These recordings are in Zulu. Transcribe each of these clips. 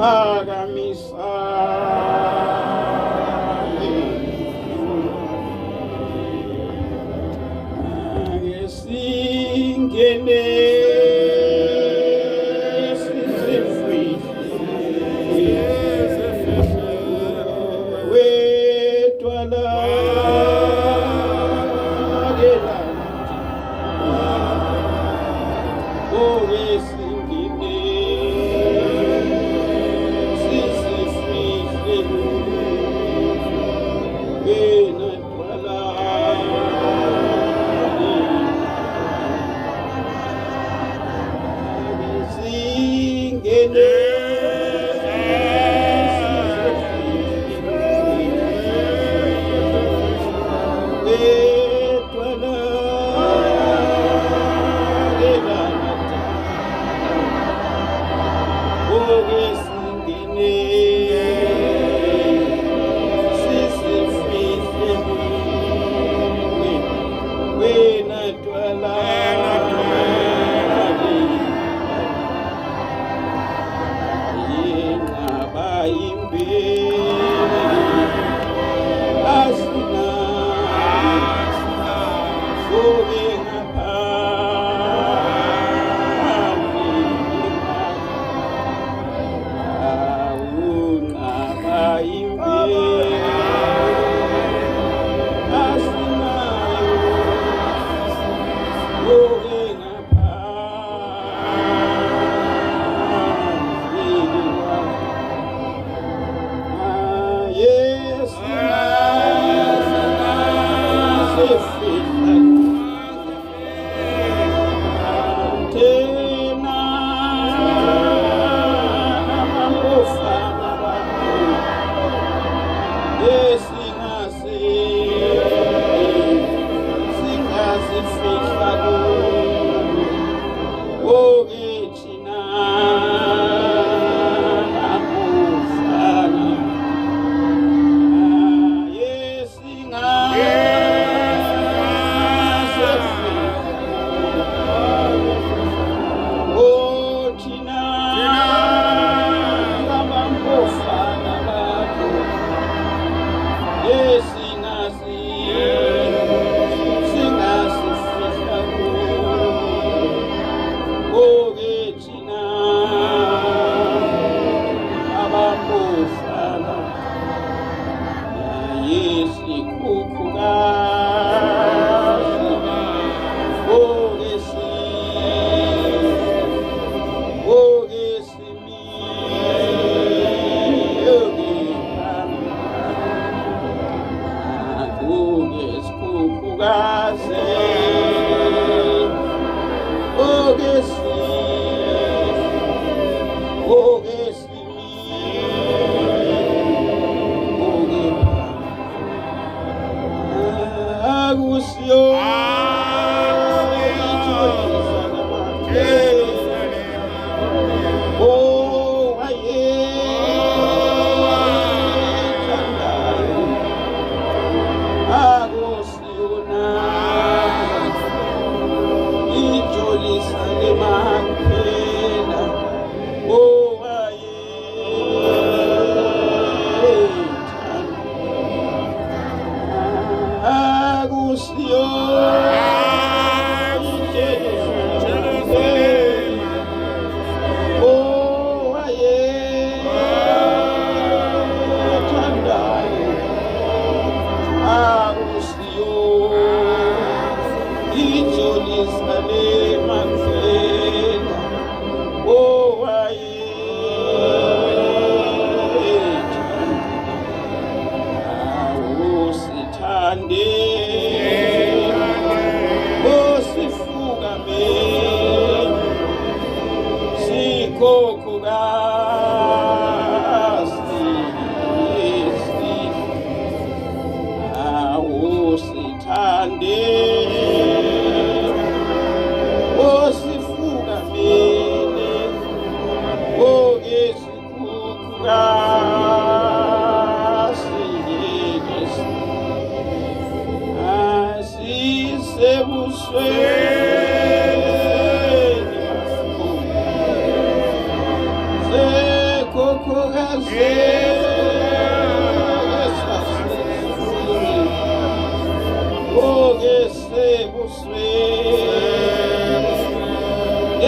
Phakamisa ake singene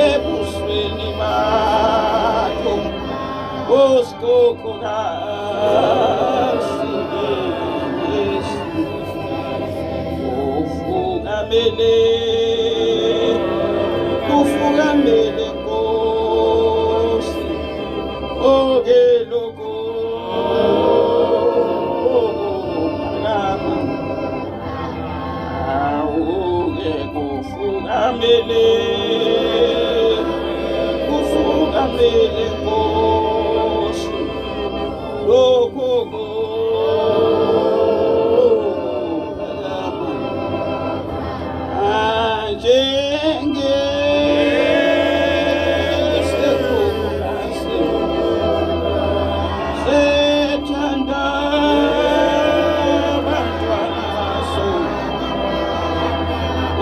Ebusweni bakho osikhokhokasi ufukamele ufukamele Nkosi oke lokho okuphakama awuke kufukamele kufukamele Nkosi lokho kuphakama njengesikhukhukasi sethanda abantwana baso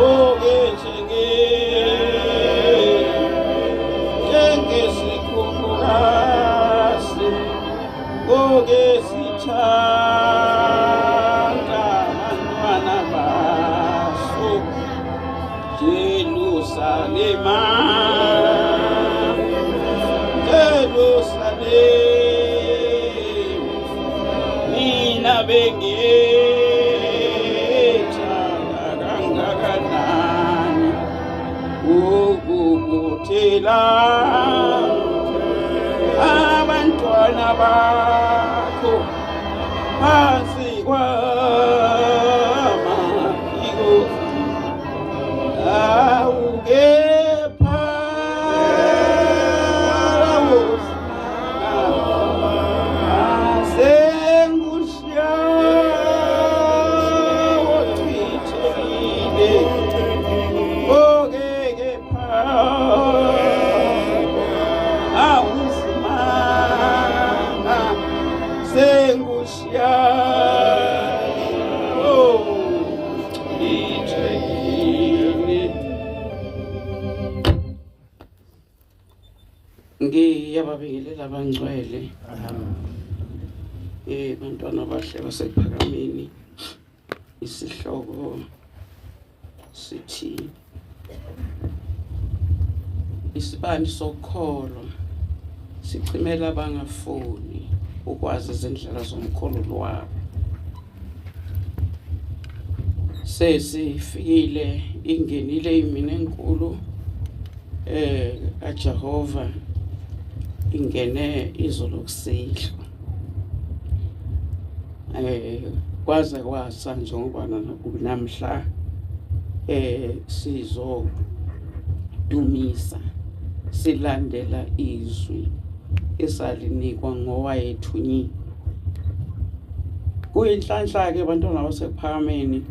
oke njengesikhukhukasi oke sithanda abantwana baso Jerusalema Jerusalem mina bengithanda kangakanani ukukuthela abantwana bakho phansi kwamaphiko awukepha asengusha ochithekile okekepha awufumanga sengusha ochithekile. Ngiyababingelela abangcwele bantwana abahle basekuphakameni. Isihloko sithi isibani sokholo sicimela abangafuni ukwazi izindlela zomkholo lwabo. Sesifikile ingenile imini enkulu kaJehova, ingene izolo kusihlwa kwaze kwasa njengoba namhla sizodumisa silandela izwi esalinikwa ngowayethunyiwe. Kuyinhlanhla ke bantwana basekuphakameni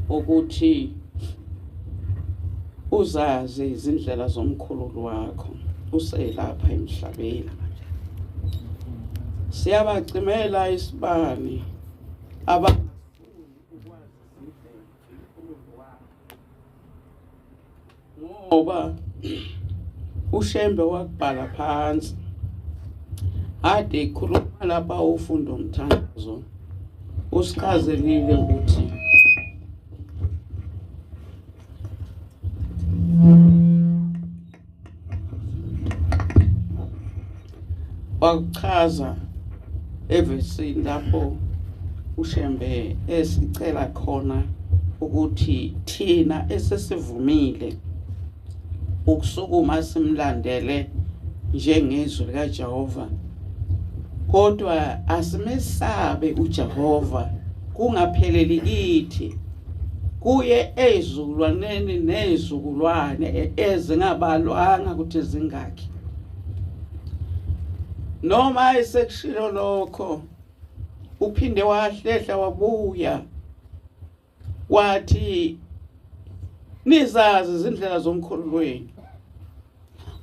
ukuthi uzazi izindlela zomkhululi wakho uselapha emhlabeni. Siyabacimela isibani abangafuni ukwazi izindlela zomkhululi wakho, ngoba uShembe wakubhala phansi ade ikhuluma lapha ufunda umthandazo usichazelile ukuthi wakuchaza evesini lapho uShembe esicela khona ukuthi thina esesivumile ukusukuma simlandele njengezwi likaJehova, kodwa asimesabe uJehova kungapheleli kithi, kuye ezizukulwaneni nezizukulwane ezingabalwanga ukuthi zingakhi. Noma esekushilo lokho uphinde wahlehla wabuya wathi nizazi izindlela zomkhulu wenu,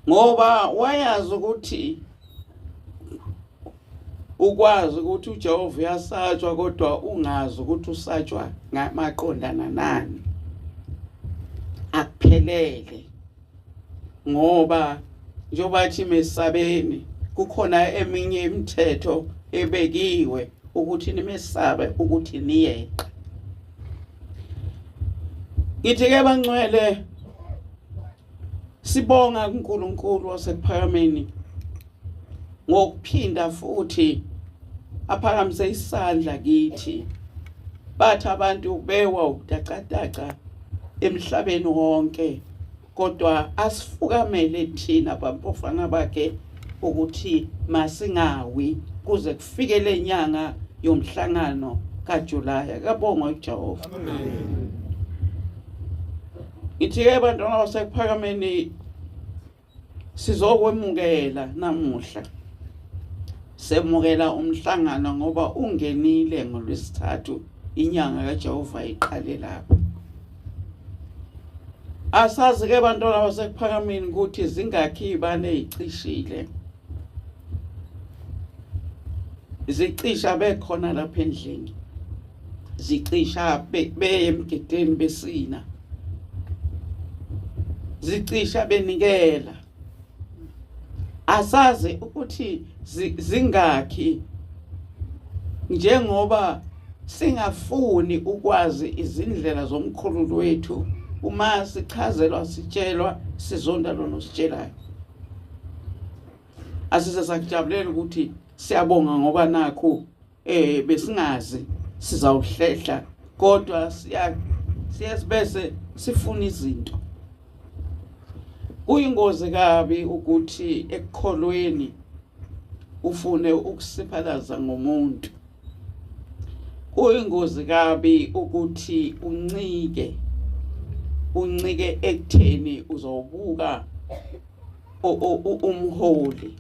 ngoba wayazi ukuthi ukwazi ukuthi uJehova uyasatshwa kodwa ungazi ukuthi usatshwa ngamaqondana nani. Akuphelele, ngoba njengoba athi mesabeni Kukhona eminye imithetho ebekiwe ukuthi nimesabe ukuthi niyeqe. Ngithi ke bangcwele, sibonga kuNkulunkulu wasekuphakameni ngokuphinda futhi aphakamise isandla kithi. Bathi abantu bewa ukudacadaca emhlabeni wonke, kodwa asifukamele thina bampofana bakhe ukuthi masingawi kuze kufike lenyanga yomhlangano kaJuly. Akabongwe uJehova. Ngithi ke bantwana basekuphakameni, sizokwemukela namuhla, semukela umhlangano ngoba ungenile ngolwesithathu, inyanga kaJehova iqale lapho. Asazi ke bantwana basekuphakameni ukuthi zingakhi izibane ezicishile, zicisha bekhona lapha endlini, zicisha beye emgidini besina, zicisha benikela. Asazi ukuthi zingakhi, njengoba singafuni ukwazi izindlela zomkhululi wethu. Uma sichazelwa, sitshelwa, sizonda lona ositshelayo. Asize sakujabulela ukuthi siyabonga ngoba nakhu besingazi sizawuhlehla, kodwa siyasibese sifuna izinto. Kuyingozi kabi ukuthi ekukholweni ufune ukusiphalaza ngomuntu. Kuyingozi kabi ukuthi uncike ekutheni uzobuka umholi.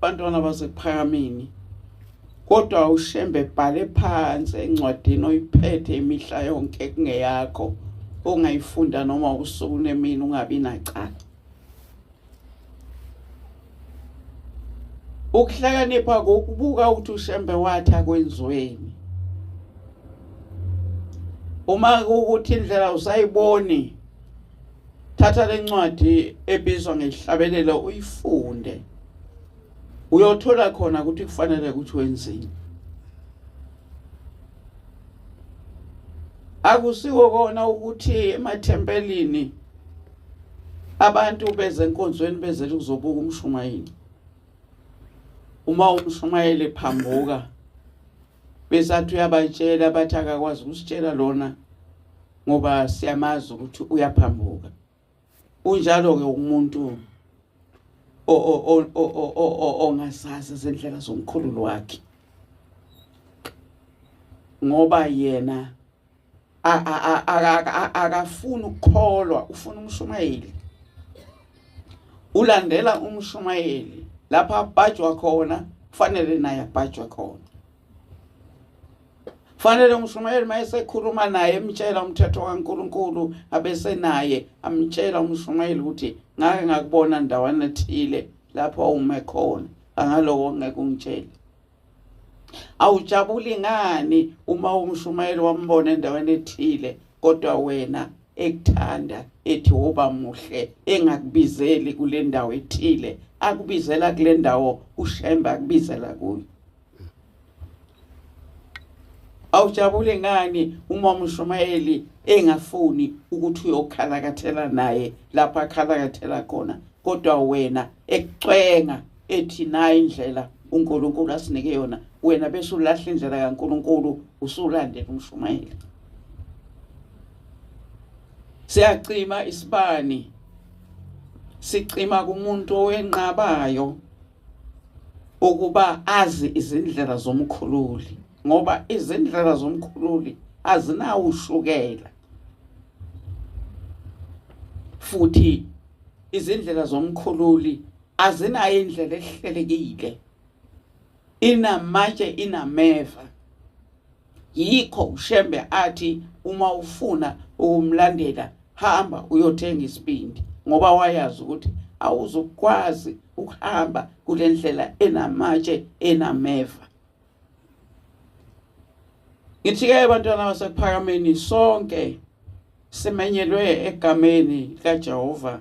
Bantwana basekuphakameni, kodwa uShembe bhale phansi encwadini oyiphethe imihla yonke kungeyakho, ongayifunda noma usuku nemini ungabi nacala. Ukuhlakanipha kokubuka ukuthi uShembe wathi akwenziweni. Uma kuwukuthi indlela usayiboni, thatha lencwadi ebizwa ngehlabelelo uyifunde, uyothola khona ukuthi kufanele ukuthi wenzeni. Akusiko kona ukuthi emathempelini abantu beze enkonzweni bezele ukuzobuka umshumayeli. Uma umshumayeli ephambuka besathi uyabatshela, bathi akakwazi ukusitshela lona ngoba siyamazi ukuthi uyaphambuka. Unjalo ke umuntu ongazazi izindlela zomkhululi wakhe, ngoba yena akafuni ukukholwa, ufuna umshumayeli, ulandela umshumayeli lapha abhajwa khona, kufanele naye abhajwe khona. Fanele umshumayeli mayesekhuluma naye emtshela umthetho kaNkuluNkulu, abesenaye amtshela umshumayeli ukuthi ngake ngakubona ndawana ethile lapho ume khona, angaloko ngeke ungitshele. Awujabuli ngani uma umshumayeli wambona endaweni ethile, kodwa wena ekuthanda ethi woba muhle, engakubizeli kule ndawo ethile, akubizela kule ndawo uShembe akubizela kuyo? Awujabule ngani uma umshumayeli engafuni ukuthi uyokhalakathela naye lapho akhalakathela khona, kodwa wena ekucwenga ethi nayi indlela uNkulunkulu asinike yona, wena bese ulahla indlela kaNkulunkulu usulandela umshumayeli? Siyacima isibani, sicima kumuntu owenqabayo ukuba azi izindlela zomkhululi, ngoba izindlela zomkhululi azinawo ushukela, futhi izindlela zomkhululi azinayo indlela ehlelekile, inamatshe, inameva. Yikho uShembe athi uma ufuna ukumlandela hamba uyothenga isibindi, ngoba wayazi ukuthi awuzukwazi ukuhamba kule ndlela enamatshe enameva. Ngithi ke bantwana basekuphakameni, sonke simenyelwe egameni likaJehova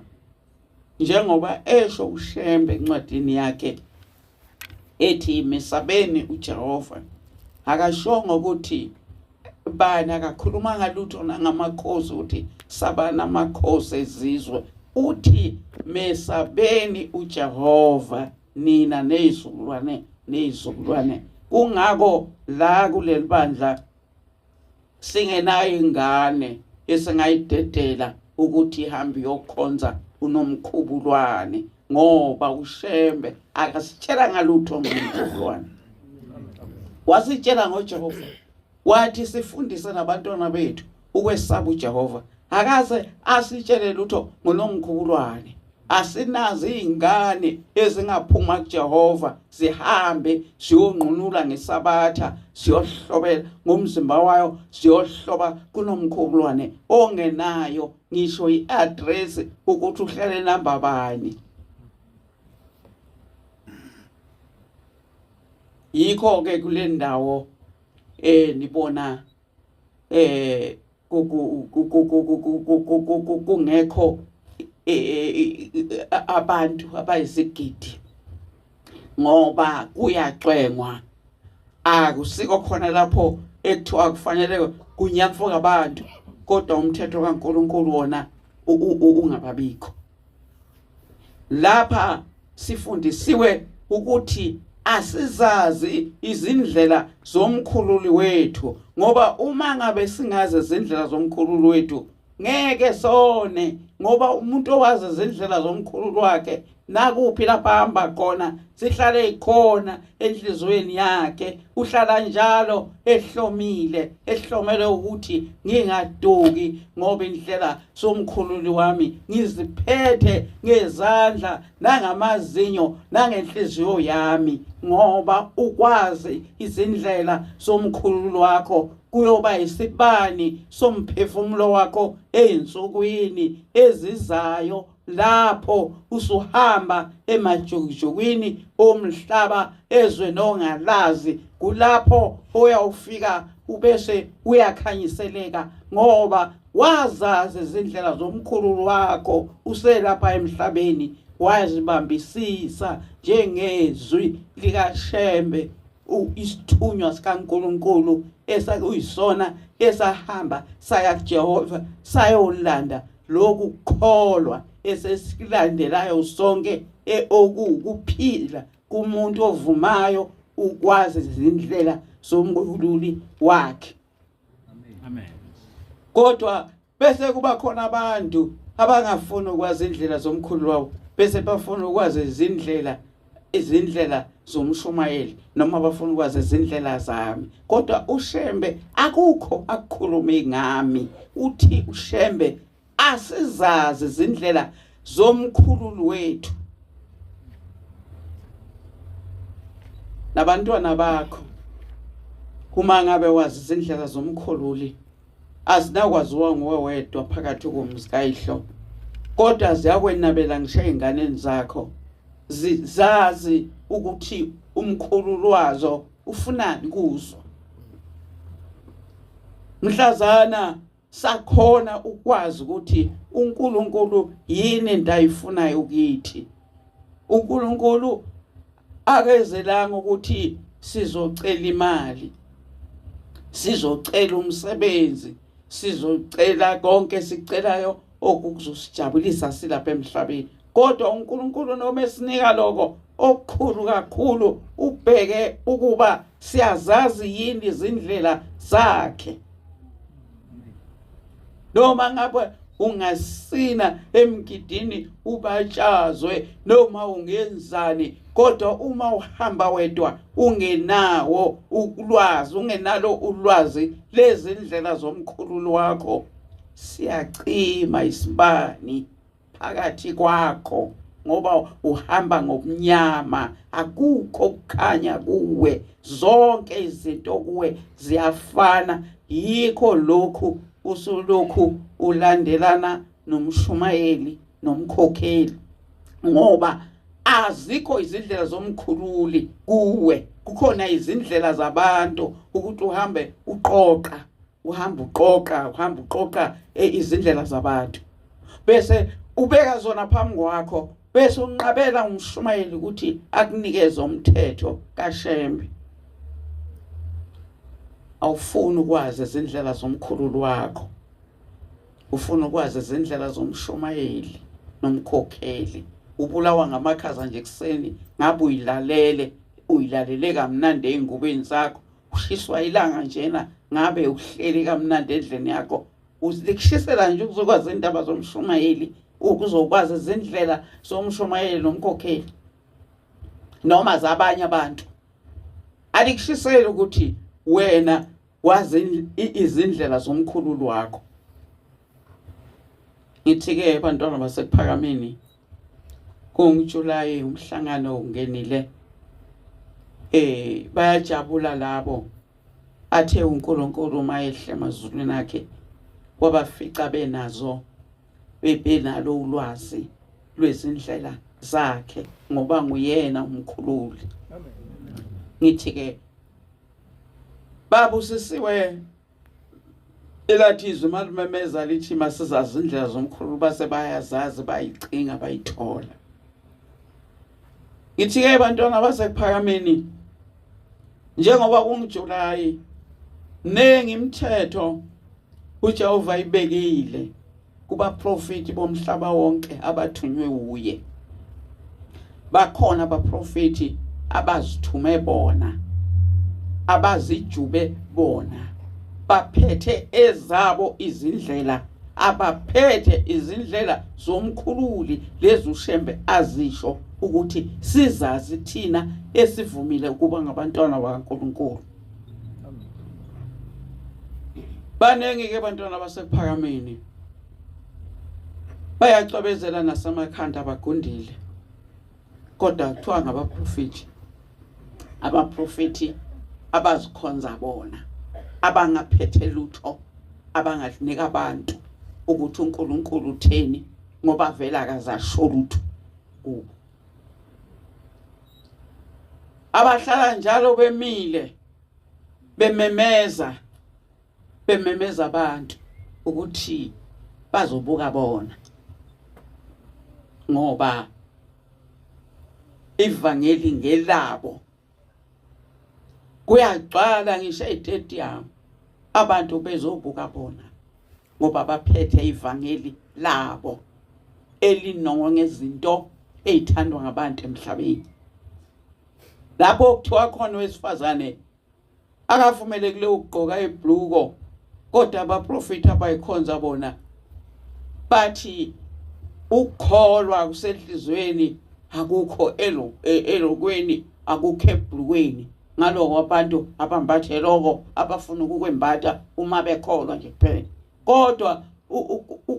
Njengoba esho uShembe encwadini yakhe ethi mesabeni uJehova, akashongo ukuthi bani, akakhuluma ngalutho nangamakhosi ukuthi sabana amakhosi ezizwe. Uthi mesabeni uJehova nina nezizukulwane nezizukulwane. Kungako la kuleli bandla singenayo ingane esingayidedela ukuthi ihambe iyokhonza uNomkhubulwane, ngoba uShembe akasitshela ngalutho ngoNomkhubulwane. Wasitshela ngoJehova, wathi sifundise nabantwana bethu ukwesaba uJehova. Akaze asitshele lutho ngoNomkhubulwane. Asinazo izingane ezingaphuma kuJehova zihambe ziyonqunula ngesabatha, ziyohlobela ngomzimba wayo, ziyohloba kuNomkhubulwane ongenayo ngisho i-address ukuthi uhlale namba bani. Yikho ke kule ndawo nibona kungekho abantu abayizigidi, ngoba kuyacwengwa. Akusiko khona lapho ekuthiwa kufanele kunyamfuka abantu, kodwa umthetho kaNkuluNkulu wona ungababikho. Lapha sifundisiwe ukuthi asizazi izindlela zomkhululi wethu, ngoba uma ngabe singazi izindlela zomkhululi wethu ngeke sone, ngoba umuntu owazi izindlela zomkhululi wakhe nakuphi lapha ahamba khona sihlale ikhona enhliziyweni yakhe, uhlala njalo ehlomile, ehlomele ukuthi ngingaduki, ngoba indlela somkhululi wami ngiziphethe ngezandla nangamazinyo nangenhliziyo yami. Ngoba ukwazi izindlela somkhululi wakho kuyoba isibani somphefumulo wakho ezinsukwini ezizayo, lapho usuhamba emajukujukwini omhlaba ezwe nongalazi, kulapho oyawufika ubese uyakhanyiseleka, ngoba wazazi izindlela zomkhululi wakho uselapha emhlabeni, wazibambisisa njengezwi likaShembe, isithunywa sikaNkuluNkulu esakuyisona esahamba saya kuJehova sayolanda lokhu kukholwa esesilandelayo sonke, okuwukuphila kumuntu ovumayo ukwazi izindlela zomkhululi wakhe. Amen. Kodwa bese kuba khona abantu abangafuni ukwazi indlela zomkhulu wabo, bese bafuna ukwazi izindlela zomshumayeli, noma bafuna ukwazi izindlela zami. Kodwa uShembe akukho akukhulumi ngami. Uthi uShembe asizazi izindlela zomkhululi wethu. Nabantwana bakho uma ngabe wazi izindlela zomkhululi, azinakwaziwa nguwe wedwa phakathi komzi kayihlo, kodwa ziyakwenabela ngisho ey'nganeni zakho, zazi ukuthi umkhululi wazo ufunani kuzo. Mhlazana sakhona ukwazi ukuthi uNkulunkulu yini into ayifunayo kithi. uNkulunkulu akezelanga ukuthi sizocela imali, sizocela umsebenzi, sizocela konke esicelayo okuzosijabulisa silapha emhlabeni. Kodwa uNkulunkulu noma esinika lokho okukhulu kakhulu, ubheke ukuba siyazazi yini izindlela zakhe. Noma ngabe ungasina emgidini ubatshazwe, noma ungenzani, kodwa uma uhamba wedwa ungenawo ulwazi, ungenalo ulwazi lezindlela zomkhululi wakho, siyacima isibani phakathi kwakho, ngoba uhamba ngobumnyama, akukho ukukhanya kuwe, zonke izinto kuwe ziyafana. Yikho lokhu usulokhu ulandelana nomshumayeli nomkhokheli, ngoba azikho izindlela zomkhululi kuwe. Kukhona izindlela zabantu ukuthi uhambe uqoqa, uhambe uqoqa, uhambe uqoqa izindlela zabantu, bese Ubeka zona phambi kwakho bese unqabela umshumayeli ukuthi akunikeze umthetho kaShembe. Awufuni ukwazi izindlela zomkhululi wakho, ufuna ukwazi izindlela zomshumayeli nomkhokheli. Ubulawa ngamakhaza nje ekuseni, ngabe uyilalele, uyilalele kamnandi ey'ngubeni zakho. Ushiswa ilanga njena, ngabe uhleli kamnandi endlini yakho. Uzikushisela nje ukuzokwazi indaba zomshumayeli, ukuzokwazi izindlela zomshumayeli nomkhokheli noma zabanye abantu. Alikushiseli ukuthi wena wazi izindlela zomkhululi wakho. Ngithi-ke bantwana baseKuphakameni, kunguJulayi umhlangano ungenile. Bayajabula labo athe uNkulunkulu uma ehle emazulwini akhe wabafica benazo, bebenalo ulwazi lwezindlela zakhe, ngoba nguyena umkhululi. Ngithi-ke babusisiwe elathi izwi malimemeza lithi masizazi indlela zomkhululi, base bayazazi, bayicinga, bayithola. Ngithi-ke bantwana baseKuphakameni, njengoba kunguJulayi, ningi imithetho uJehova ayibekile kubaprofeti bomhlaba wonke abathunywe uye. Bakhona abaprofeti abazithume bona, abazijube bona, baphethe ezabo izindlela, abaphethe izindlela zomkhululi lezi uShembe azisho ukuthi sizazi thina esivumile ukuba ngabantwana bakaNkulunkulu. Baningi ke bantwana baseKuphakameni, bayacwebezela nasemakhanda abagundile, kodwa kuthiwa ngabaprofeti, abaprofeti abazikhonza bona, abangaphethe lutho, abanganika abantu ukuthi uNkulunkulu utheni, ngoba vele akazasho lutho kubo. Abahlala njalo bemile bememeza, bememeza abantu ukuthi bazobuka bona, ngoba ivangeli ngelabo. Kuyagcwala ngisho ezitediyamu abantu bezobuka bona, ngoba baphethe ivangeli labo elinongwe ngezinto ezithandwa ngabantu emhlabeni. Lapho kuthiwa khona wesifazane akavumelekile ukugqoka ibhluko, kodwa abaprofeti abayikhonza bona bathi ukukholwa kusenhlizweni, akukho elokweni, akukho ebhlukweni. Ngaloko abantu abambathe lokho abafuna ukukwembatha uma bekholwa nje kuphela. Kodwa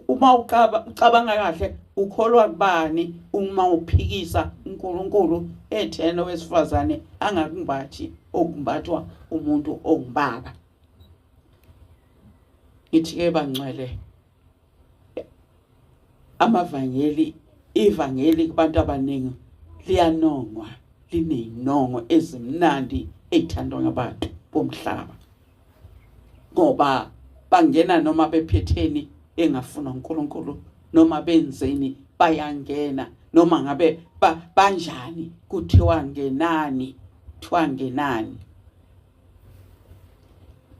uma ucabanga kahle, ukholwa kubani uma uphikisa uNkulunkulu ethena wesifazane angakumbathi okumbathwa umuntu ongubaba? Ngithi-ke bangcwele, amavangeli, ivangeli kubantu abaningi liyanongwa, liney'nongo ezimnandi ey'thandwa ngabantu bomhlaba, ngoba bangena noma bephetheni engafuna uNkulunkulu, noma benzeni bayangena, noma ngabe banjani, kuthiwa ngenani, kuthiwa ngenani.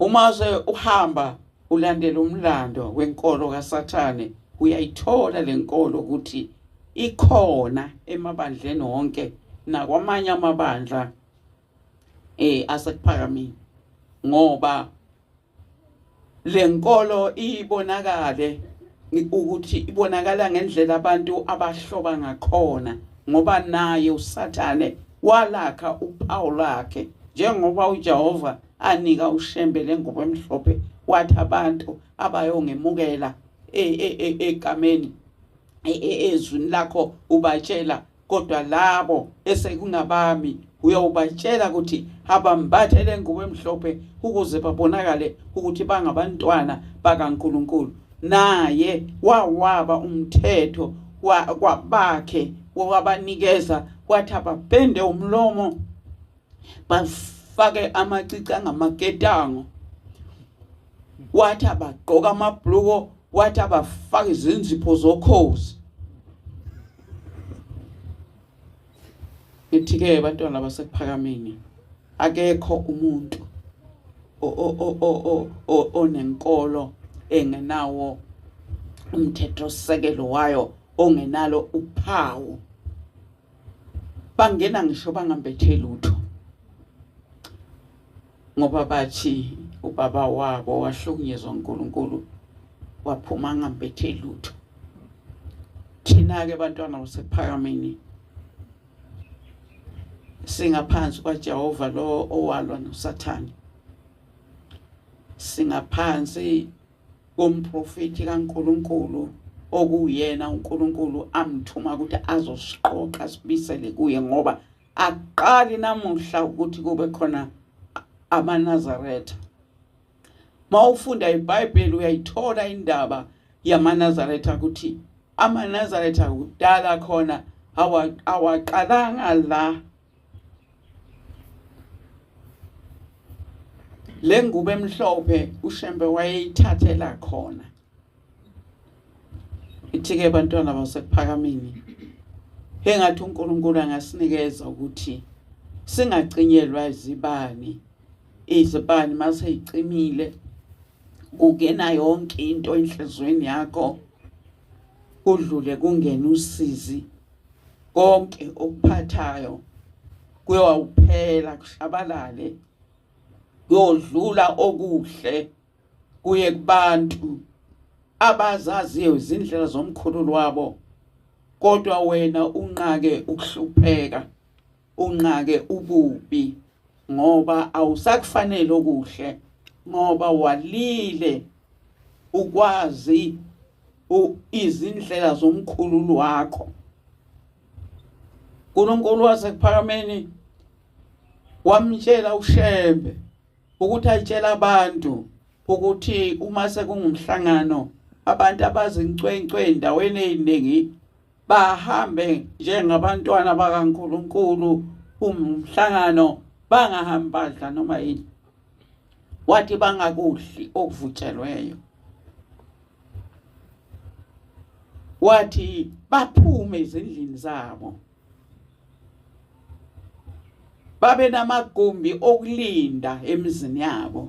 Uma se uhamba ulandela umlando wenkolo kaSathane, uyayithola lenkolo ukuthi ikhona emabandleni wonke nakwamanye amabandla aseKuphakameni, ngoba lenkolo ibonakale ukuthi ibonakala ngendlela abantu abahloba ngakhona, ngoba naye uSathane walakha uphawu lwakhe, njengoba uJehova anika uShembe lengubo emhlophe, wathi abantu abayongemukela egameni ezwini lakho ubatshela, kodwa labo esekungabami uyawubatshela ukuthi abambathe le ngubo emhlophe ukuze babonakale ukuthi bangabantwana bakaNkulunkulu. Naye wawaba umthetho kwabakhe, wabanikeza, wathi abapende umlomo, bafake amacici angamaketango, wathi abagqoka amabhluko, wathi abafake izinzipho zokhozi. Ngithi-ke bantwana baseKuphakameni, akekho umuntu onenkolo engenawo umthethosisekelo wayo, ongenalo uphawu. Bangena ngisho bangambethe lutho, ngoba bathi ubaba wabo wahlukunyezwa uNkulunkulu waphuma angambethe lutho. Thina-ke bantwana baseKuphakameni singaphansi kwaJehova lo owalwa noSathane, singaphansi komprofethi kaNkulunkulu okuyena uNkulunkulu amthuma ukuthi azosiqoqa sibisele kuye, ngoba aqali namuhla ukuthi kube khona amaNazaretha. Mawufunda iBhayibheli uyayithola indaba yamaNazaretha ukuthi amaNazaretha kudala khona awaqalanga la. Le ngubo emhlophe uShembe wayeyithathela khona. Ithi-ke bantwana baseKuphakameni, engathi uNkulunkulu angasinikeza ukuthi singacinyelwa izibani. Izibani mase icimile kungena yonke into enhliziyweni yakho, kudlule kungena usizi, konke okuphathayo kuyawuphela, kushabalale, kuyodlula okuhle kuye kubantu abazaziyo izindlela zomkhululi wabo, kodwa wena unqake ukuhlupheka, unqake ububi, ngoba awusakufanele okuhle, ngoba walile ukwazi izindlela zomkhululi wakho. uNkulunkulu waseKuphakameni wamtshela uShembe ukuthi ayitshela abantu ukuthi uma sekungumhlangano abantu abazincwencwe endaweni eziningi bahambe njengabantwana bakaNkulunkulu umhlangano, bangahambi badla noma yini. Wathi bangakudli okuvutshelweyo, wathi baphume ezindlini zabo, babe namagumbi okulinda emizini yabo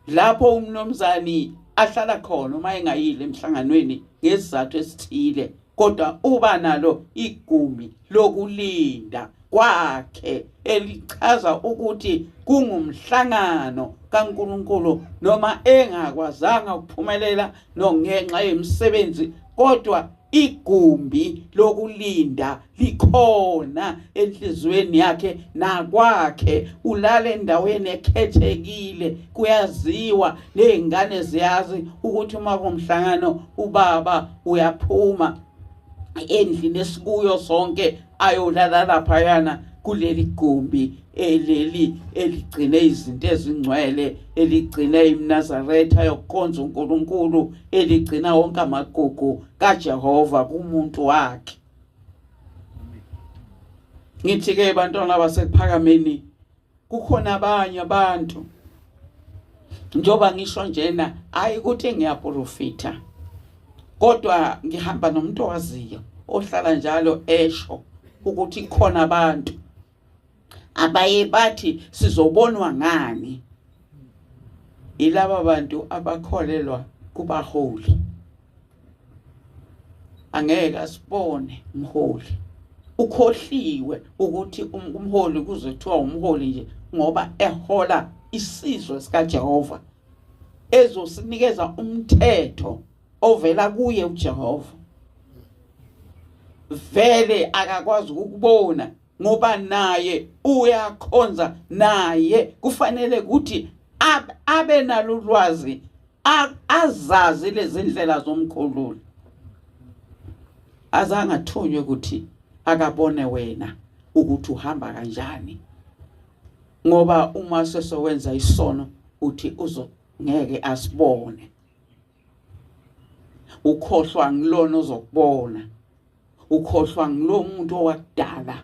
lapho umnomzani ahlala khona uma engayile emhlanganweni ngesizathu esithile, kodwa uba nalo igumbi lokulinda kwakhe elichaza ukuthi kungumhlangano kaNkulunkulu, noma engakwazanga ukuphumelela nongenxa yemisebenzi, kodwa igumbi lokulinda likhona enhliziyweni yakhe nakwakhe. Ulala endaweni ekhethekile, kuyaziwa, nezingane ziyazi ukuthi uma kumhlangano ubaba uyaphuma endlini esikuyo sonke ayolala laphayana kuleli gumbi eleli eligcine izinto ezingcwele, eligcine iMnazaretha yokukhonza uNkulunkulu, eligcina wonke amagugu kaJehova kumuntu wakhe. Ngithi ke bantwana baseKuphakameni, kukhona abanye abantu njoba ngisho njena, hayi ukuthi ngiyaprofita, kodwa ngihamba nomuntu owaziyo ohlala njalo esho ukuthi khona abantu abaye bathi sizobonwa ngani. Ilaba bantu abakholelwa kubaholi, angeke asibone umholi. Ukhohliwe ukuthi umholi kuzothiwa umholi nje ngoba ehola isizwe sikaJehova, ezosinikeza umthetho ovela kuye uJehova. Vele akakwazi ukubona ngoba naye uyakhonza, naye kufanele ukuthi abe nalo ulwazi, azazi lezi ndlela zomkhululi. Azange athunywe ukuthi akabone wena ukuthi uhamba kanjani, ngoba uma sesowenza isono uthi uzongeke asibone, ukhohlwa ngilona ozokubona, ukhohlwa ngilo muntu owakudala,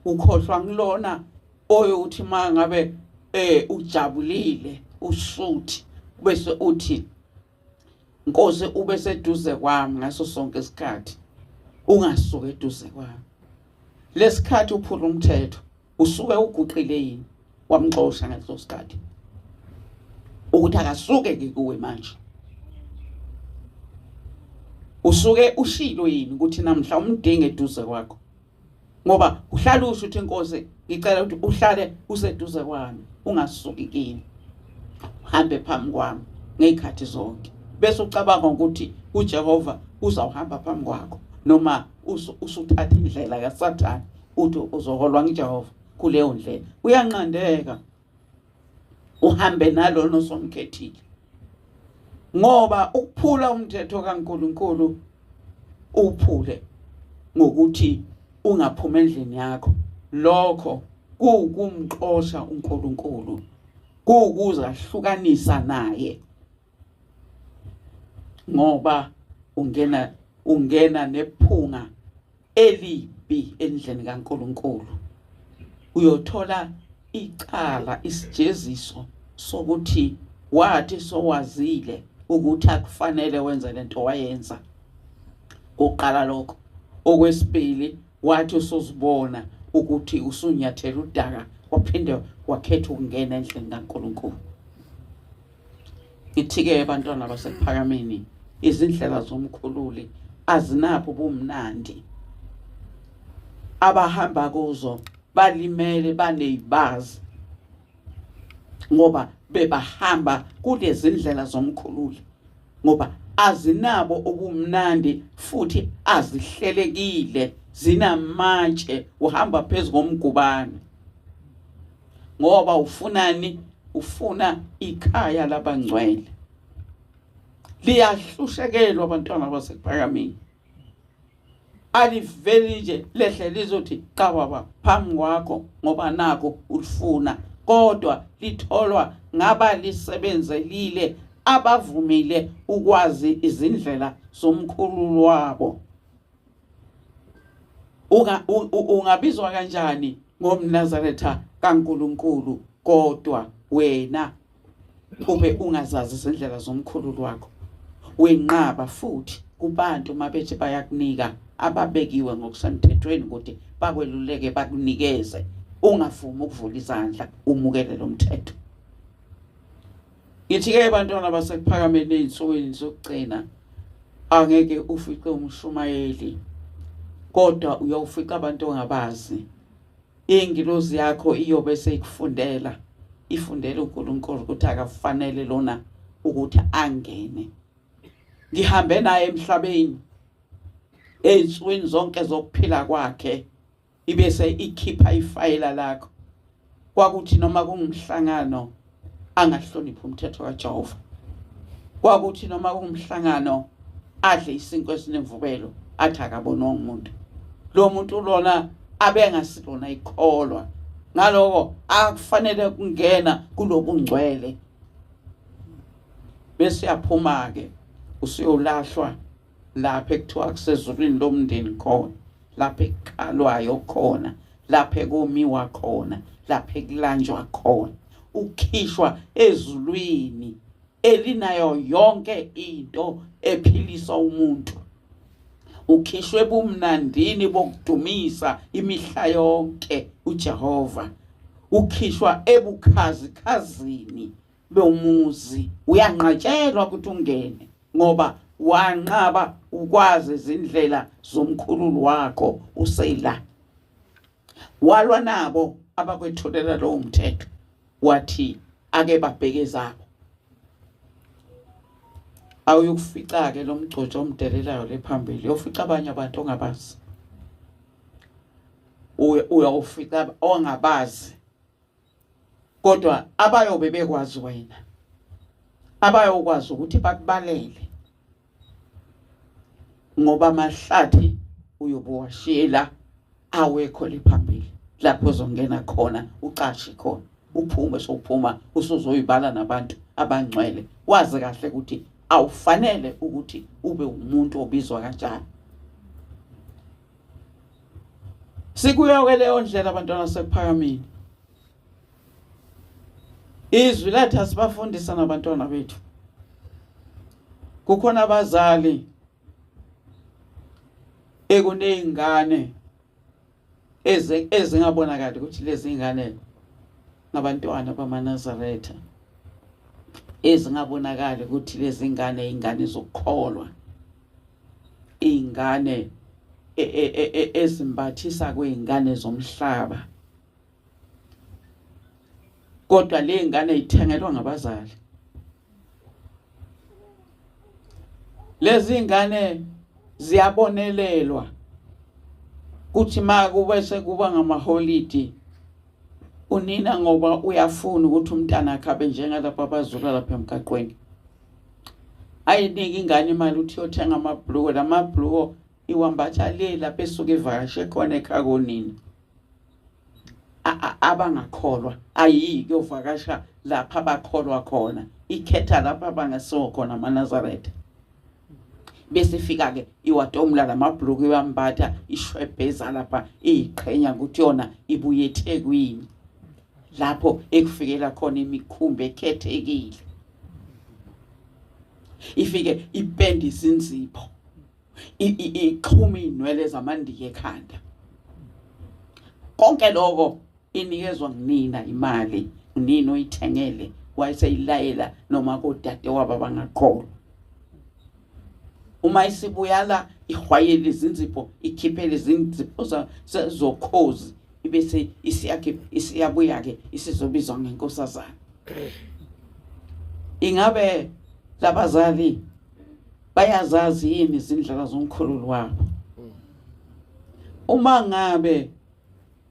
ukhohlwa ngilona oyokuthi mangabe ujabulile usuthi bese uthi Nkosi ube seduze kwami ngaso sonke isikhathi, ungasuki eduze kwami. Lesikhathi uphula umthetho usuke uguqile yini wamxosha ngaleso sikhathi ukuthi akasuke ke kuwe manje? Usuke ushilo yini ukuthi namhla umdinge eduze kwakho? Ngoba uhlala usho ukuthi, Inkosi, ngicela ukuthi uhlale useduze kwami, ungasuki kimi, uhambe phambi kwami ngezikhathi zonke, bese ucabanga ukuthi uJehova uzawuhamba phambi kwakho, noma usuthatha indlela kaSathane uthi uzoholwa nguJehova kuleyo ndlela. Uyanqandeka uhambe nalona osomkhethile, ngoba ukuphula umthetho kaNkuluNkulu uphule ngokuthi ungaphuma endlini yakho, lokho kuwukumxosha uNkulunkulu, kuwukuzahlukanisa naye, ngoba ungena nephunga elibi endlini kaNkuluNkulu. Uyothola icala, isijeziso sokuthi wathi sowazile ukuthi akufanele wenze lento wayenza. Uqala lokho. Okwesibili, wathi usuzibona ukuthi usunyathela udaka, waphinde wakhetha ukungena endlini kaNkuluNkulu. Ngithi-ke abantwana baseKuphakameni, izindlela zomkhululi azinabo ubumnandi. Abahamba kuzo balimele, banezibazi, ngoba bebahamba kulezi ndlela zomkhululi, ngoba azinabo ubumnandi futhi azihlelekile, zinamatshe, uhamba phezu komgubane. Ngoba ufunani? Ufuna ikhaya labangcwele. Liyahlushekelwa abantwana baseKuphakameni, aliveli nje lehle lizothi qababa phambi kwakho ngoba nako ulifuna, kodwa litholwa ngabalisebenzelile, abavumile ukwazi izindlela zomkhululi wabo. Ungabizwa kanjani ngomNazaretha kaNkuluNkulu kodwa wena ube ungazazi izindlela zomkhululi wakho? Wenqaba futhi kubantu mabethi bayakunika ababekiwe ngokusemthethweni ukuthi bakweluleke, bakunikeze, ungavumi ukuvula izandla umukele lo mthetho. Ngithi-ke bantwana baseKuphakameni, ey'nsukwini zokugcina angeke ufice umshumayeli, kodwa uyawufica abantu ongabazi. Ingilozi yakho iyobe seyikufundela, ifundela uNkulunkulu ukuthi akafanele lona ukuthi angene. Ngihambe naye emhlabeni ey'nsukwini zonke zokuphila kwakhe, ibese ikhipha ifayela lakho. Kwakuthi noma kungumhlangano angahloniphi umthetho kaJehova, kwakuthi noma kungumhlangano adle isinkwa esinemvubelo, athi akabonwa umuntu. Lo muntu lona abengasilona ikholwa, ngaloko akufanele kungena kulobungcwele. Bese yaphuma ke, usuyolahlwa lapha ekuthiwa kusezulwini lomndeni khona, lapho ekukhalwayo khona, lapho ekomiwa khona, lapho ekulanjwa khona, ukhishwa ezulwini elinayo yonke into ephilisa umuntu, ukhishwe ebumnandini bokudumisa imihla yonke uJehova, ukhishwa ebukhazikhazini bomuzi, uyanqatshelwa ukuthi ungene ngoba wanqaba ukwazi izindlela zomkhululi wakho usela. Walwa nabo abakwethulela lowo mthetho, wathi ake babheke zabo. Awuyokufica-ke lo mgcotsho omdelelayo le phambili, uyofica abanye abantu ongabazi, uyawufica ongabazi, kodwa abayobe bekwazi wena, abayokwazi ukuthi bakubalele, ngoba amahlathi uyobuwashiyela awekho liphambili lapho uzongena khona, ucashe khona, uphume sowuphuma usuzoyibala nabantu abangcwele, wazi kahle ukuthi awufanele ukuthi ube umuntu obizwa kanjani. Sikuyo ke leyo ndlela abantwana sekuPhakameni. Izwi lathi asibafundisa nabantwana bethu. Kukhona abazali ekuneyingane Ezingabonakali ukuthi lezi ngane ngabantwana bamaNazaretha, ezingabonakali ukuthi lezi ngane ingane zokukholwa, ingane ezimbathisa kweingane zomhlaba, kodwa le ngane ithengelwa ngabazali. Lezi ngane ziyabonelelwa kuthi makube sekuba ngamaholidi unina, ngoba uyafuna ukuthi umntana akhe abe njengalapha abazula lapha emgaqweni, ayinike ingane imali uthi uyothenga amabhluko. Lamabhluko iwambatha le lapha esuke ivakashe khona ekhaya konina abangakholwa, ayiyi kuyovakasha lapha abakholwa khona, ikhetha lapha abangasiwo khona amaNazaretha. Bese fika ke iwatomula lamabhluku iwambatha, ishwebheza lapha iyiqhenya ukuthi yona ibuye eThekwini lapho ekufikela khona imikhumbi ekhethekile, ifike ipende izinzipho, ixhuma inwele zamandiya ekhanda. Konke lokho inikezwa nginina imali, unina oyithengele wayeseyilayela noma kodade wabo abangakholwa. Uma isibuyala ihwayele izinzipho, ikhiphele izinzipho zokhozi, ibese isiyakhipha isiyabuya ke isizobizwa ngenkosazana. Ingabe labazali bayazazi yini izindlela zomkhululi wabo? Uma ngabe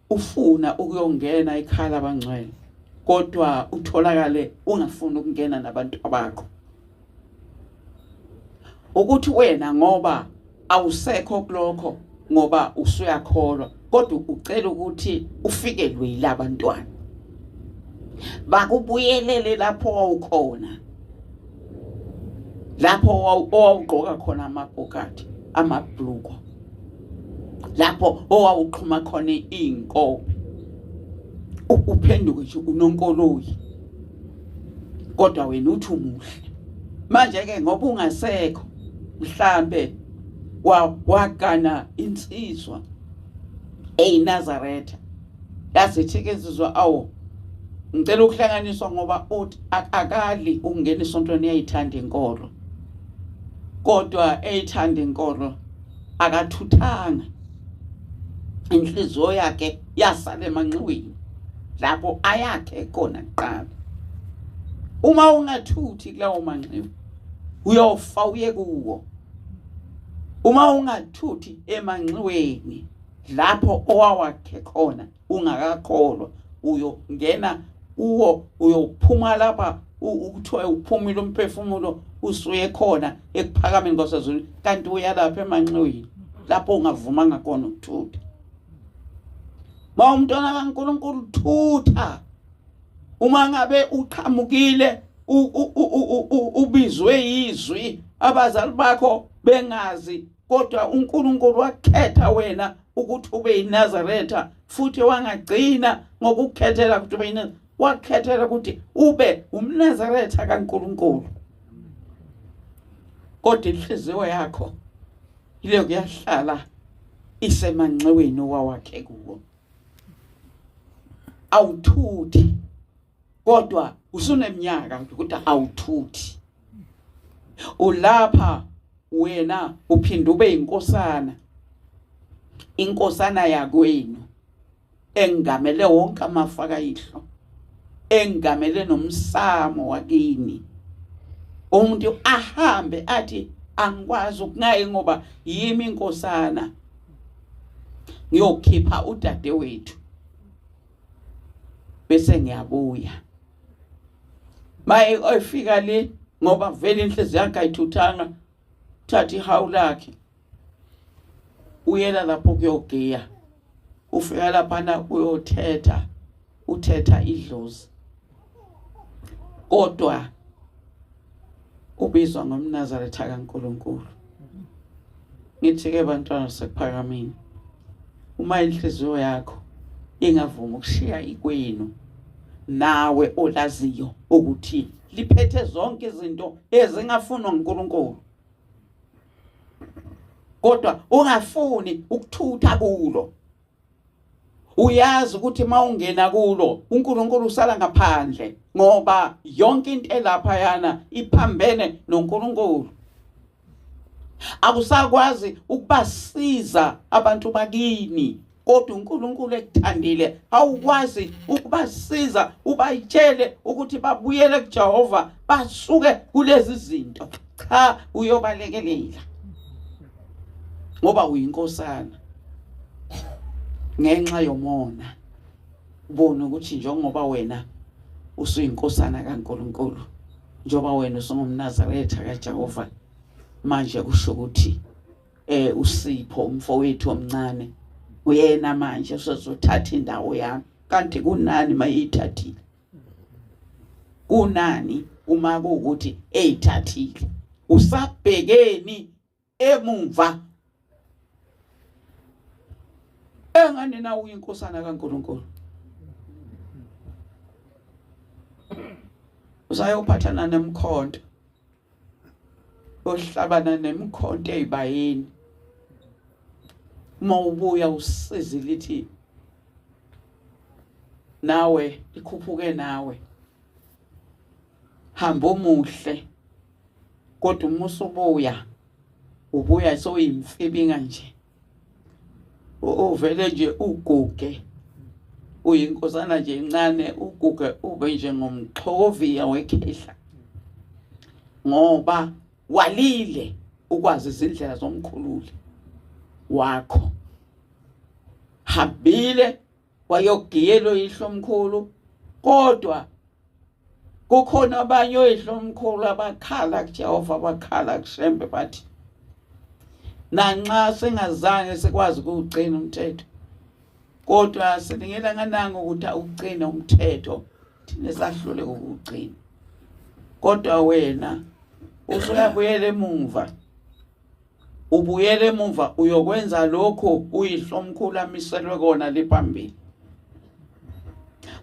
ufuna ukuyongena ekhaya labangcwele kodwa utholakale ungafuni ukungena nabantu abakho, ukuthi wena ngoba awusekho kulokho ngoba usuyakholwa, kodwa ucela ukuthi ufikelwe yilabantwana bakubuyelele lapho wawukhona, lapho owawugqoka khona amabhokadi, amabhluko, lapho owawuxhuma khona iy'nkobe, uphenduke nje unonkoloyi, kodwa wena uthi umuhle. Manje-ke ngoba ungasekho, mhlambe wagana insizwa eyiNazaretha, yazithi-ke insizwa, awu ngicela ukuhlanganiswa ngoba uthi akali ukungena esontweni, uyayithanda inkolo, kodwa eyithanda inkolo akathuthanga, inhliziyo yakhe yasala emanxiweni lapho ayakhe khona kuqala. Uma ungathuthi kulawo manxiwa uyofa uye kuwo. Uma ungathuthi emanxiweni lapho owawakhe khona ungakakholwa, uyongena kuwo, uyophuma lapha ukuthiwa uphumile umphefumulo usuye khona ekuphakameni kwasezulwini, kanti uya lapha emanxiweni lapho ungavumanga khona ukuthutha. Ma umntwana kaNkulunkulu thutha. Uma ngabe uqhamukile ubizwe yizwi, abazali bakho bengazi, kodwa uNkulunkulu wakhetha wena ukuthi ube yiNazaretha, futhi wangagcina ngokukhethela ukuthi ube yiNazaretha, wakhethela ukuthi ube umNazaretha kaNkulunkulu. Kodwa inhliziyo yakho ile kuyahlala isemanxiweni owawakhe kuwo, awuthuthi, kodwa usuneminyaka ukuthi awuthuthi. Ulapha wena uphinda ube inkosana, inkosana yakwenu engamele wonke amafa kayihlo, engamele nomsamo wakini. Umuntu ahambe athi angikwazi ukungayi ngoba yimi inkosana, ngiyokhipha udadewethu bese ngiyabuya. Maye efika le, ngoba vele inhliziyo yakhe ayithuthanga, thatha ihawu lakhe uyela lapho kuyogiya, ufika laphana uyothetha, uthetha idlozi, kodwa ubizwa ngomNazaretha kaNkulunkulu. Ngithi ke bantwana sekuphakameni, uma inhliziyo yakho ingavumi ukushiya ikwenu, nawe olaziyo ukuthi liphethe zonke izinto ezingafunwa nguNkulunkulu, kodwa ungafuni ukuthutha kulo, Uyazi ukuthi mawungena kulo uNkulunkulu usala ngaphandle, ngoba yonke into elapha yana iphambene noNkulunkulu. Akusakwazi ukubasiza abantu bakini, kodwa uNkulunkulu ekuthandile awukwazi ukubasiza ubayitshele ukuthi babuyele kuJehova basuke kulezi zinto. Cha, uyobalekelela ngoba uyinkosana. Ngenxa yomona ubona ukuthi njengoba wena usuyinkosana kaNkulunkulu, njengoba wena usungumNazaretha kaJehova, manje kusho ukuthi uSipho umfowethu omncane uyena manje usezothatha indawo yami. Kanti kunani mayithathile? Kunani uma kuwukuthi eyithathile? Usabhekeni emumva engane na uyinkosana kaNkulunkulu? Usayophathana nemkhonto, ohlabana nemkhonto ezibayeni. Uma ubuya usizi lithi nawe ikhuphuke nawe, hamba omuhle, kodwa uma usubuya ubuya soyimfibinga nje, uvele nje uguge, uyinkosana nje encane, uguge ube nje ngomxhokoviya wekhehla, ngoba walile ukwazi izindlela zomkhululi wakho. Hambile wayogiyela oyihlomkhulu, kodwa kukhona abanye oyihlomkhulu abakhala kuJehova, abakhala kuShembe, bathi nanxa singazange sikwazi ukuwugcina umthetho, kodwa silingela ngananga ukuthi awugcine umthetho, thina sahlule ukuwugcina, kodwa wena usuyabuyela emumva, ubuyele emumva uyokwenza lokho uyihlomkhulu amiselwe kona liphambili.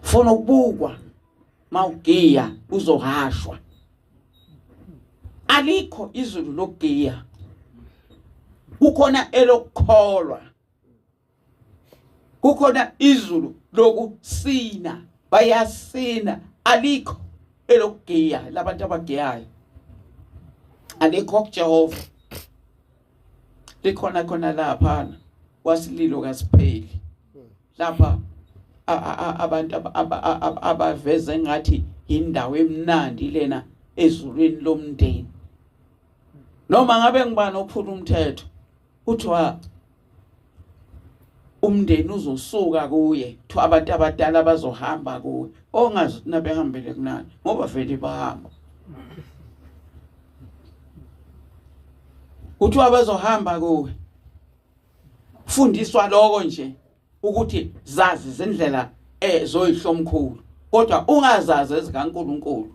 Funa ukubukwa mawugiya uzohashwa. Alikho izulu lokugiya, kukhona elokukholwa, kukhona izulu lokusina, bayasina. Alikho elokugiya labantu abagiyayo, alikho kuJehova, likhona khona lapha kwasililo kasipheli lapha abantu abaveze ngathi indawo emnandi lena ezulwini lomndeni. Noma ngabe ngibani ophula umthetho, kuthiwa umndeni uzosuka kuye, kuthiwa abantu abadala bazohamba kuye, ongazi nabehambele kunani ngoba vele bahamba. Kuthiwa bazohamba kuwe. Fundiswa lokho nje ukuthi zazi izindlela ezoyihlomkhulu, kodwa ungazazi ezikaNkulunkulu.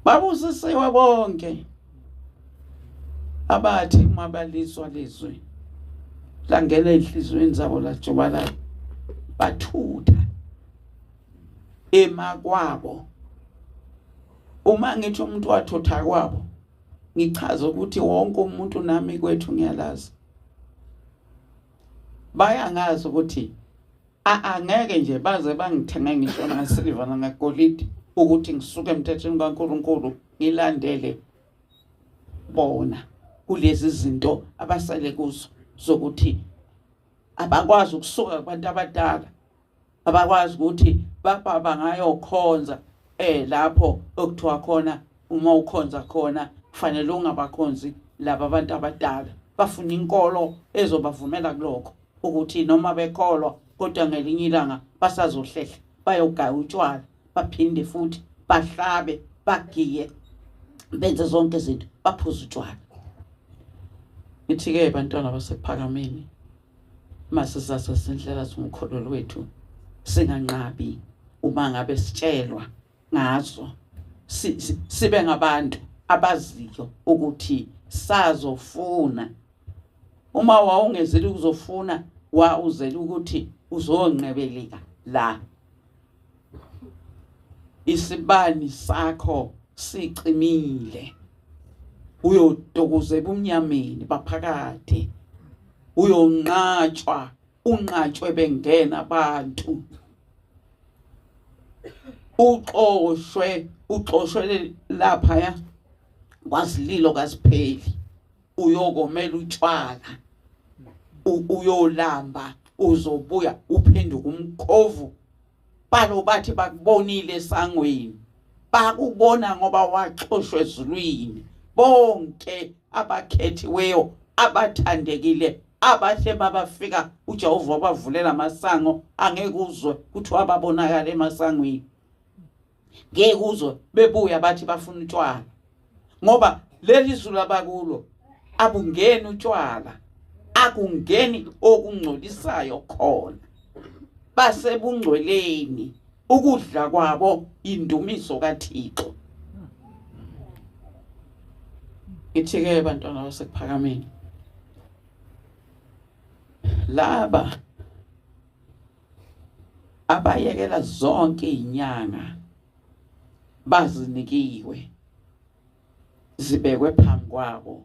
Babusisiwe bonke abathi uma balizwa lizwi langena enhliziyweni zabo lajubalala, bathutha emakwabo. Uma ngithi umuntu wathutha kwabo, ngichaza ukuthi wonke umuntu nami kwethu ngiyalazi, bayangazi ukuthi angeke nje baze bangithenge ngisho ngasiliva nangagolide ukuthi ngisuke emthethweni kaNkulunkulu ngilandele bona kulezi zinto abasele kuzo zokuthi abakwazi ukusuka kubantu abadala, abakwazi ukuthi baba bangayokhonza lapho okuthiwa khona uma ukhonza khona kufanele ungabakhonzi laba abantu abadala. Bafuna inkolo ezobavumela kulokho ukuthi noma bekholwa kodwa ngelinye ilanga basazohlehla bayogaya utshwala, baphinde futhi bahlabe, bagiye, benze zonke izinto, baphuze utshwala. Ngithi-ke bantwana basephakameni, masizazi izindlela zomkholo wethu, singanqabi uma ngabe sitshelwa ngazo, sibe ngabantu abaziyo ukuthi sazofuna. Uma wawungezeli ukuzofuna, wawuzela ukuthi uzonqebeleka la. Isibani sakho sicimile, uyotokoza ebumnyameni baphakade. Uyonqatshwa, unqatshwe bengena abantu, uxoshwe, uxoshwe lapha kwasililo kasipheli, uyokomela utshwala, uyolamba, uzobuya uphenduka umkhovu. Balo bathi bakubonile esangweni, bakubona ngoba waxoshwa ezulwini. Bonke abakhethiweyo abathandekile abahle babafika uJehova wabavulela amasango, angeke uzwe kuthiwa babonakala emasangweni, ngeke uzwe bebuya bathi bafuna utshwala, ngoba leli zulu abakulo abungeni utshwala, akungeni okungcolisayo khona, basebungcweleni, ukudla kwabo indumiso kaThixo. Ngithi-ke bantwana baseKuphakameni, laba abayekela zonke izinyanga bazinikiwe zibekwe phambi kwabo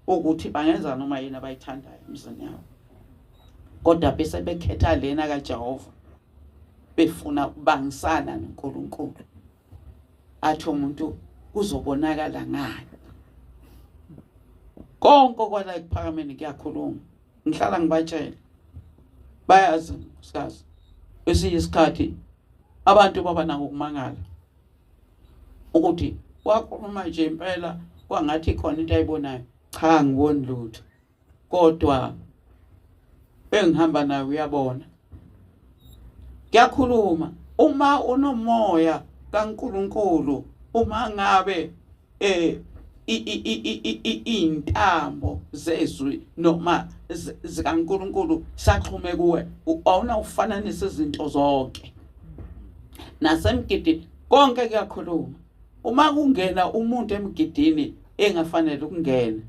ukuthi bangenza noma yini abayithandayo emzini yabo, kodwa bese bekhetha lena kaJehova, befuna ukubangisana noNkulunkulu. Athi umuntu kuzobonakala ngani konke kwala ekuphakameni kuyakhuluma. Ngihlala ngibatshela, bayazi nkosikazi, kwesinye isikhathi abantu baba nako ukumangala ukuthi wakhuluma nje impela kwangathi khona into ayibonayo. Cha, ngiboni lutho, kodwa engihamba nayo uyabona. Kuyakhuluma uma unomoya kaNkuluNkulu, uma ngabe intambo zezwi noma zikaNkuluNkulu saxhume kuwe, awunawufananisa izinto zonke. Nasemgidini konke kuyakhuluma. Uma kungena umuntu emgidini engafanele ukungena,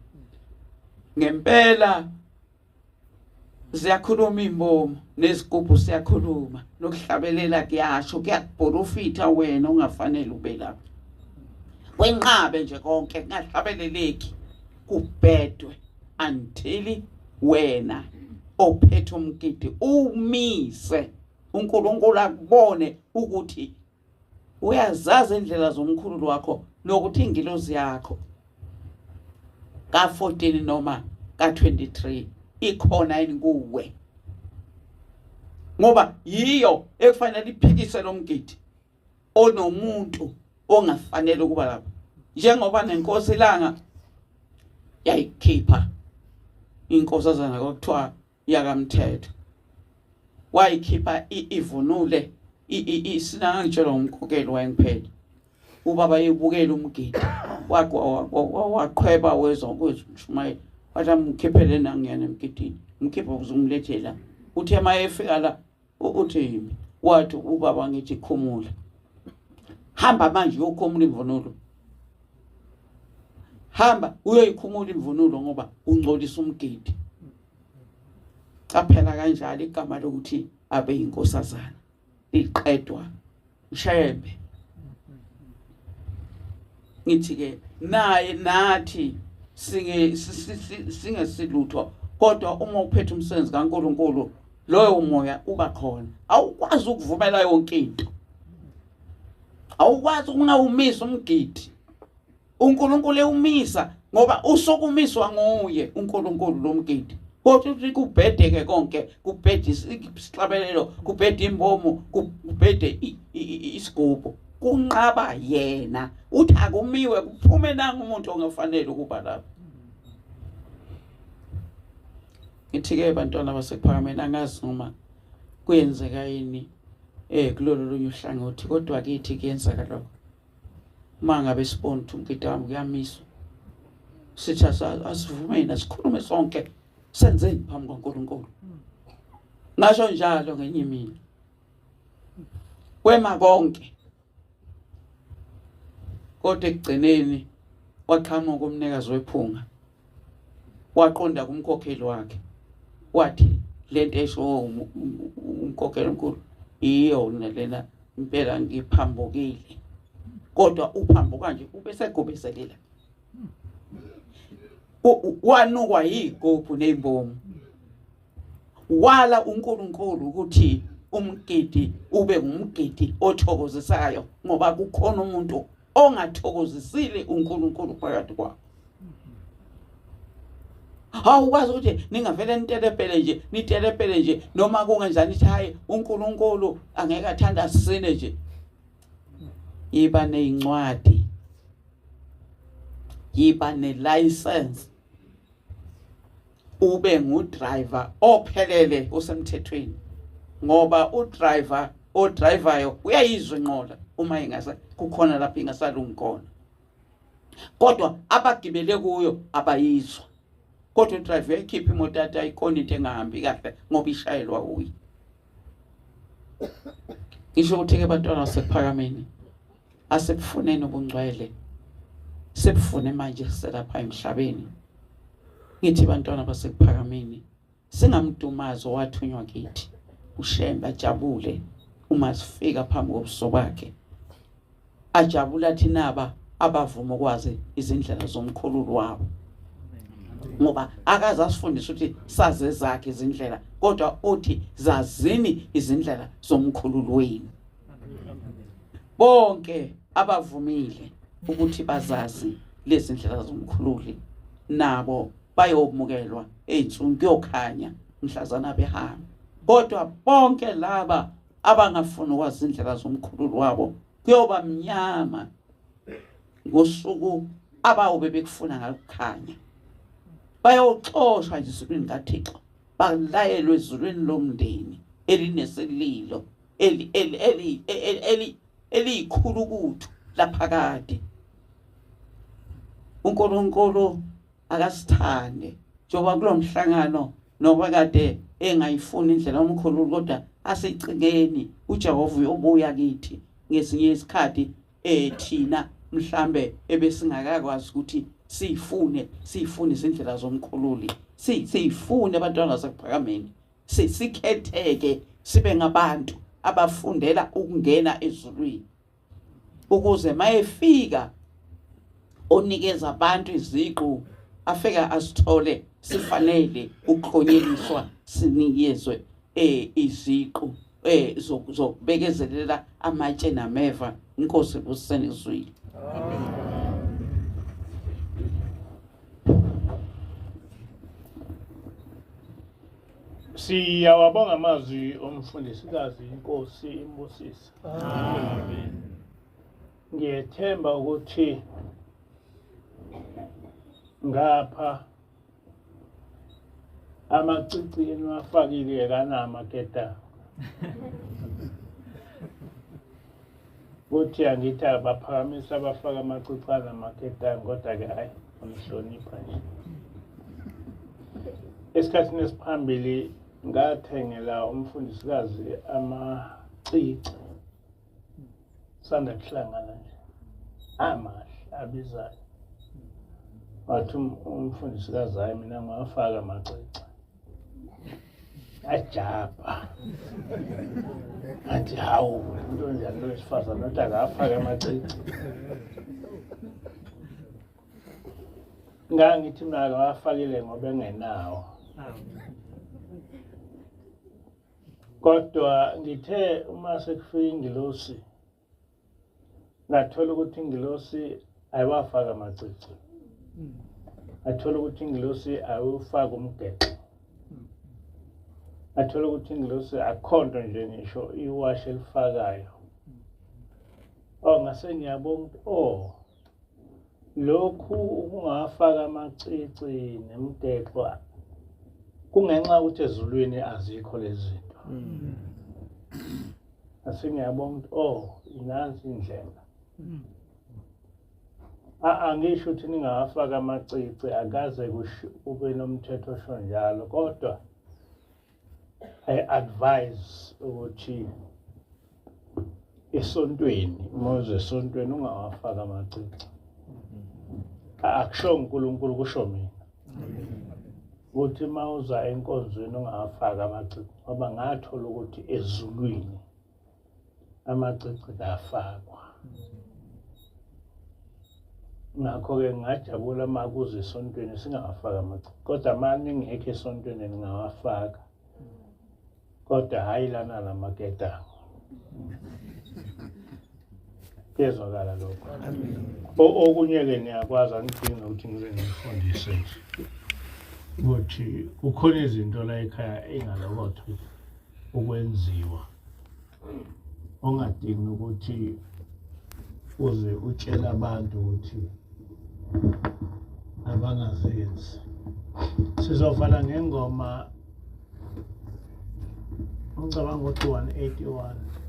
ngempela ziyakhuluma imbomo nezigubhu siyakhuluma, nokuhlabelela kuyasho, kuyakubhorofitha wena ungafanele ube lapha. Wenqabe nje konke, kungahlabeleleki, kubhedwe until wena ophethe umgidi umise, uNkulunkulu akubone ukuthi uyazazi indlela zomkhululu wakho nokuthi ingilozi yakho ka-14 noma ka-23 ikhona yini kuwe, ngoba yiyo ekufanele iphikise lo mgidi onomuntu ongafanele ukuba lapho. Njengoba nenkosi ilanga yayikhipha inkosazana kwakuthiwa yakamthetho, wayikhipha ivunule isinangitshelwa umkhokheli wayengiphethe ubaba yebukela umgidi, waqhweba wezwa kwezwa umshumayeli, wathi amkhiphele nangiyena emgidini, umkhiphe ukuze umlethe la. Uthe uma efika la uthi yimi, wathi ubaba ngithi khumula, hamba manje uyokhumula imvunulo, hamba uyoyikhumula imvunulo ngoba ungcolisa umgidi. Caphela kanjalo igama lokuthi abe yinkosazana liqedwa uShembe. Ngithi ke naye nathi singesilutho, kodwa uma uphethe umsebenzi kaNkuluNkulu loyo moya uba khona. Awukwazi ukuvumela yonke into, awukwazi ukungawumisa umgidi. uNkulunkulu ewumisa ngoba usokumiswa nguye uNkulunkulu lo mgidi. Kodwa uthi kubhedeke konke, kubhede isihlabelelo, kubhede imbomo, kubhede isigubhu, kunqaba yena. Uthi akumiwe, kuphume nanga umuntu ongafanele ukuba lapha. Ngithi-ke bantwana baseKuphakameni, angazi noma kuyenzeka yini kulolu lunye uhlangothi, kodwa kithi kuyenzeka lokho. Uma ngabe sibona ukuthi umgidi wami kuyamiswa, sithi asivumeni, asikhulume sonke, senzeni phambi kwaNkulunkulu. Ngasho njalo ngenye imini, kwema konke, kodwa ekugcineni waqhamuka umnikazi wephunga, waqonda kumkhokheli wakhe, wathi lento esho umkhokheli omkhulu iyona lena, impela ngiphambukile. Kodwa uphambuka nje ube segobezelela, wanukwa yigubhu nezimbomu. Wala uNkulunkulu ukuthi umgidi ube ngumgidi othokozisayo, ngoba kukhona umuntu ongathokozisile uNkulunkulu phakathi kwakho. Awukwazi ukuthi ningavele nitelepele nje, nitelepele nje noma kungenjani, ithi hayi uNkulunkulu angeke athanda sisine nje. Yiba nezincwadi, yiba nelicense, ube ngudriver ophelele osemthethweni, ngoba udriver odrivayo uyayizwa inqola uma ingase kukhona lapho ingasalungi khona, kodwa abagibele kuyo abayizwa. Kodwa udriver uyayikhipha imoto athi ayikhona into engahambi kahle ngoba ishayelwa uye. Ngisho ukuthi ke bantwana basePhakameni, asekufuneni ubungcwele, sebufune manje selapha emhlabeni. Ngithi bantwana baseKuphakameni, singamdumazi owathunywa kithi, uShembe ajabule uma sifika phambi kobuso bakhe, ajabula thina aba abavuma ukwazi izindlela zomkhululi wabo, ngoba akaze asifundise ukuthi saze zakhe izindlela, kodwa uthi zazini izindlela zomkhululi wenu. Bonke abavumile ukuthi bazazi lezi ndlela zomkhululi nabo bayomukelwa ey'nsukwini, kuyokhanya mhlazana behamba. Kodwa bonke laba abangafuni ukwazi indlela zomkhululi wabo kuyoba mnyama ngosuku abawobe bekufuna ngakukhanya. Bayoxoshwa nje ezulwini kaThixo, balayelwe ezulwini lomndeni elinesililo eliyikhulukuthu laphakade. uNkulunkulu akasithande njengoba kulomhlangano noba kade engayifuni indlela omkhulu, kodwa asicingeni uJehova uyobuya kithi ngesinye isikhathi thina mhlambe ebesingakakwazi ukuthi sifune izindlela zomkhululi, sifune abantwana baseKuphakameni, sikhetheke sibe ngabantu abafundela ukungena ezulwini, ukuze mayefika onikeza abantu iziqu afika asithole sifanele ukuklonyeliswa, sinikezwe iziqu zokubekezelela amatshe nameva. Inkosi ibusiseni izwile. Siyawabonga amazwi omfundisikazi, inkosi imbusise. Amen. Ngiyethemba ukuthi ngapha amacici eniwafakile kanamaketanga. Kuthi angithi abaphakamisa abafaka amacici anamaketanga, kodwa ke hayi amhlonipha nje. Esikhathini esiphambili ngathengela umfundisikazi amacici sanda kuhlangana nje, amahle abizayo. Wathi umfundisikazi, hayi mina ngiwafaka amacici. Ajabha athi hawu umuntu onjani lo wesifazane othi akafake amacici. Ngangithi mina akawafakile ngoba engenawo, kodwa ngithe uma sekufika ingilosi ngathola ukuthi ingilosi ayiwafaka amacici, ngathola ukuthi ingilosi ayiwufaka umgexo, ngathola ukuthi ingilosi akukhonto nje ngisho iwashi elifakayo. Oh, ngase ngiyabona ukuthi oh lokhu ukungafaka amacici nemigexo kungenxa ukuthi ezulwini azikho lezi zinto. Ngase ngiyabona ukuthi oh inansi indlela. Angisho ukuthi ningawafaka amacici, akaze kube nomthetho osho njalo, kodwa I advise ukuthi esontweni, uma uze esontweni ungawafaka amacici. Akusho uNkulunkulu, kusho mina ukuthi uma uza enkonzweni ungawafaka amacici, ngoba ngathola ukuthi ezulwini amacici kafakwa. Ngakho-ke ngingajabula uma kuze esontweni singawafaka amacici, kodwa uma ningekho esontweni ningawafaka. Kodwa hhayi lana lamaketanga. Kuyezwakala lokho. Okunye-ke niyakwazi, angidingi nokuthi ngize ngifundise nje ukuthi kukhona izinto la ekhaya ey'ngalokothwa ukwenziwa, ongadingi ukuthi uze utshele abantu ukuthi abangazenzi. Sizovala ngengoma, ngicabanga ukuthi 181.